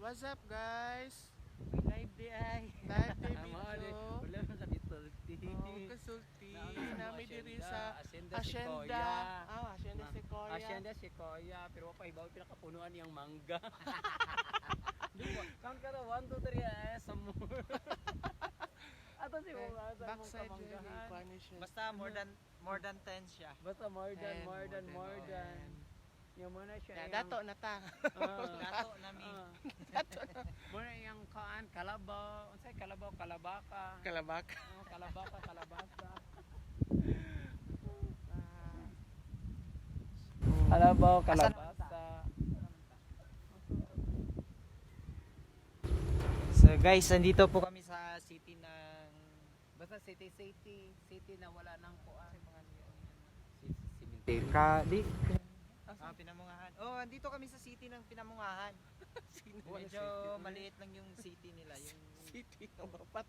What's up, guys? Live di ay. Live day Tama, di. video. Wala man sa bisulti. Oh, kasulti. Nami diri sa Hacienda Hacienda. Sequoia. Ah, Hacienda Sequoia. Hacienda Sequoia. Pero pa ibaw pinakapunuan niyang mangga. Di ba? Count ka na 1, 2, 3, eh, some more. Ato si mga sa mong Backside yun, kamanggahan. kuan ni siya. Basta more than 10 siya. Basta more than, Ten, more than, more than. Yung muna siya. Yeah, Yung- dato na ta. Ah. Dato nami. Ah. Muna yung kaan, kalabaw. Unsay kalabaw, kalabaka. Kalabak. Oh, kalabaka, kalabasa. Ah. Kalabaw, kalabasa. So guys, andito po kami sa city ng Basta city, city, city na wala nang kuan. Cemetery. Ka di Ah, Pinamungahan. Oh, andito kami sa city ng Pinamungahan. Medyo maliit lang yung city nila, yung City ng wapat.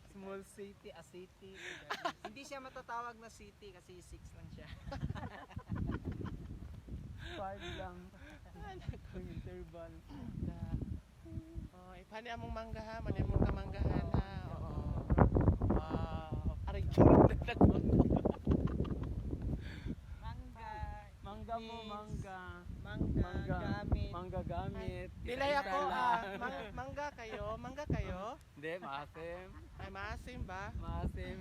Small city, a city. Hindi siya matatawag na city kasi 6 lang siya. Five lang. Ang interval. Da. Oh, ipani among mangga ha, mani among kamanggahan ha. Oo. Wow. Aray, Mangga. Mangga mo, mangga. Mangga, Mangga. gamit. Mangga gamit. Dilay Isa-isa ako lang. ah. Mangga kayo, mangga kayo. Hindi, maasim. Ay, maasim ba? Maasim.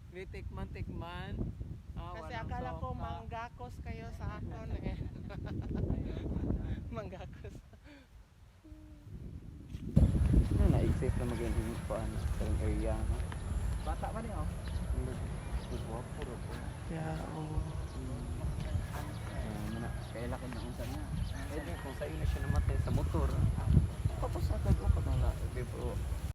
May tikman, tikman. Ah, Kasi walang akala ko soka. manggakos kayo sa akon eh. Manggakos. Ano na-exist na maging kuan sa area, no? Bata pa niya oh. Gwapo ro po. Yeah, oh. Kaya laki na unsa na. Pwede kung sa'yo na siya namatay sa motor.